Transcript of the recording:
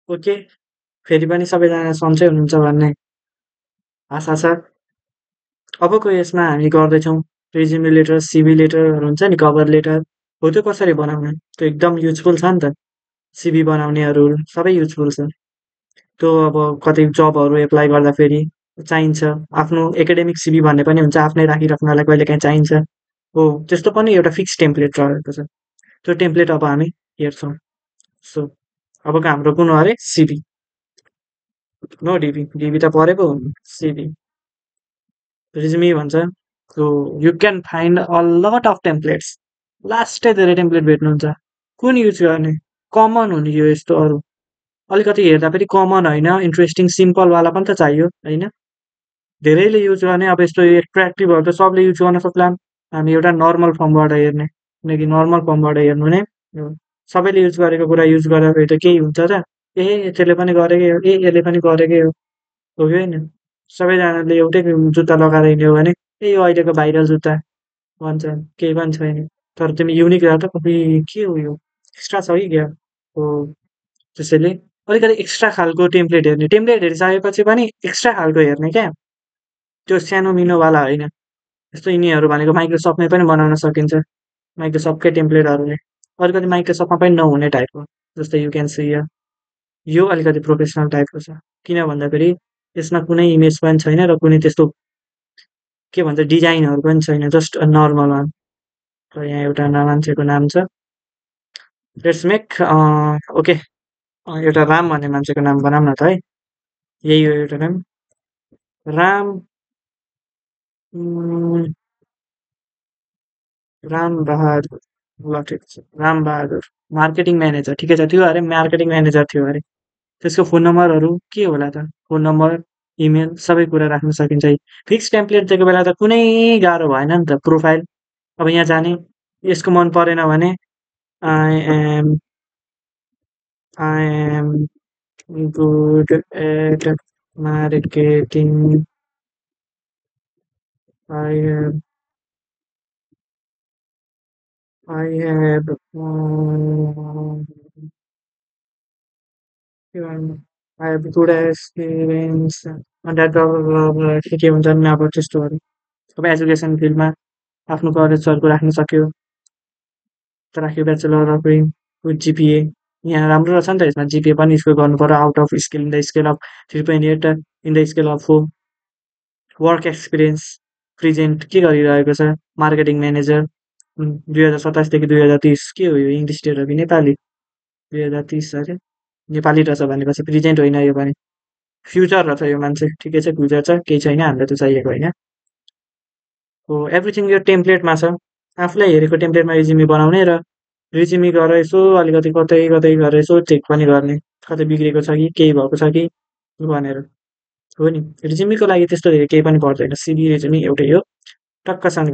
Okay, फेरि पनि सबैजना सन्चै हुनुहुन्छ भन्ने आशा छ। अबको यसमा हामी गर्दैछौँ रिज्युमे लेटर, सिभी लेटरहरू हुन्छ नि, कभर लेटर, हो त्यो कसरी बनाउने? त्यो एकदम युजफुल छ नि त। सिभी बनाउनेहरू सबै युजफुल छ। त्यो अब कतै जबहरू एप्लाई गर्दाखेरि चाहिन्छ। आफ्नो एकाडेमिक सिभी भन्ने पनि हुन्छ, आफ्नै राखिराख्नलाई कहिलेकाहीँ चाहिन्छ। हो, त्यस्तो पनि एउटा फिक्स टेम्प्लेट रहेको छ। त्यो टेम्प्लेट अब हामी हेर्छौँ। सो अबको हाम्रो कुन हो अरे? सिभी। नो डिबी, डिबी त परेको हो। सिभी रिज्यूमे भन्छ। So you can find a lot of templates. लास्टै धेरै टेम्प्लेट भेट्नुहुन्छ। कुन युज गर्ने? कमन हुने यो यस्तो अरू अलिकति हेर्दा पनि कमन होइन, इन्ट्रेस्टिङ सिम्पलवाला पनि त चाहियो होइन? धेरैले युज गर्ने अब यस्तो एट्र्याक्टिभहरू त सबले युज गर्न सक्ला। हामी एउटा नर्मल फर्मबाट हेर्ने, किनकि नर्मल फर्मबाट हेर्नु नै हो। सबैले युज गरेको कुरा युज गर्दाखेरि त केही हुन्छ र? त्यसले पनि गरेकै हो, यसले पनि गरेकै हो कि होइन? सबैजनाले एउटै जुत्ता लगाएर हिँड्यो भने यो अहिलेको भाइरल जुत्ता भन्छ, केही पनि छैन। तर तिमी युनिक हेर त, अबुई के हो यो? एक्स्ट्रा छ कि क्या? हो, त्यसैले अलिकति एक्स्ट्रा खालको टेम्प्लेट हेर्ने। टेम्प्लेट हेरिसकेपछि पनि एक्स्ट्रा खालको हेर्ने क्या, त्यो सानो मिनोवाला होइन। यस्तो यिनीहरू भनेको माइक्रोसफ्टमै पनि बनाउन सकिन्छ, माइक्रोसफ्टकै टेम्प्लेटहरूले। अलिकति माइक्रोसफ्टमा पनि नहुने टाइपको, जस्तै यु क्यान सी हियर। यो अलिकति प्रोफेसनल टाइपको छ, किन भन्दाखेरि यसमा कुनै इमेज पनि छैन र कुनै त्यस्तो के भन्छ डिजाइनहरू पनि छैन, जस्ट नर्मल वान। र यहाँ एउटा मान्छेको नाम छ। लेट्स मेक ओके, एउटा राम भन्ने मान्छेको नाम बनाऊँ न त है। यही हो एउटा नाम, राम। राम बहादुर। ल ठिक छ, राम बहादुर। मार्केटिङ म्यानेजर, ठिकै छ, थियो अरे मार्केटिङ म्यानेजर थियो अरे। त्यसको फोन नम्बरहरू के होला त? फोन नम्बर, इमेल सबै कुरा राख्न सकिन्छ। फिक्स टेम्प्लेट दिएको बेला त कुनै गाह्रो भएन नि त। प्रोफाइल अब यहाँ जाने, यसको मन परेन भने I am I am good at marketing, I have I have I have good experience that के के हुन्छ नि अब त्यस्तोहरू। अब एजुकेसन फिल्डमा आफ्नो कलेजहरूको राख्न सक्यो, राख्यो ब्याचलर अफ विथ जिपिए। यहाँ राम्रो रहेछ नि त, यसमा जिपिए पनि स्कोर गर्नु पर्यो। Out of scale in the scale of 3.8 in the scale of 4। Work experience present के गरिरहेको छ? Marketing manager. 2027 देखि 2030। के हो यो, इङ्ग्लिस टेर हो कि नेपाली? 2030 अरे, नेपाली रहेछ भनेपछि प्रेजेन्ट होइन यो पनि, फ्युचर रहेछ यो मान्छे। ठिकै छ, फ्युचर छ, केही छैन, हामीलाई त चाहिएको होइन। हो, एभ्रिथिङ यो टेम्प्लेटमा छ। आफूलाई हेरेको टेम्प्लेटमा रिज्युमे बनाउने र रिज्युमे गरेर यसो अलिकति कतै कतै गरेर यसो चेक पनि गर्ने, कतै बिग्रेको छ कि केही भएको छ कि भनेर। हो नि, रिज्युमेको लागि त्यस्तो धेरै केही पनि पर्दैन। सिभी रिज्युमे एउटै हो, टक्कसँग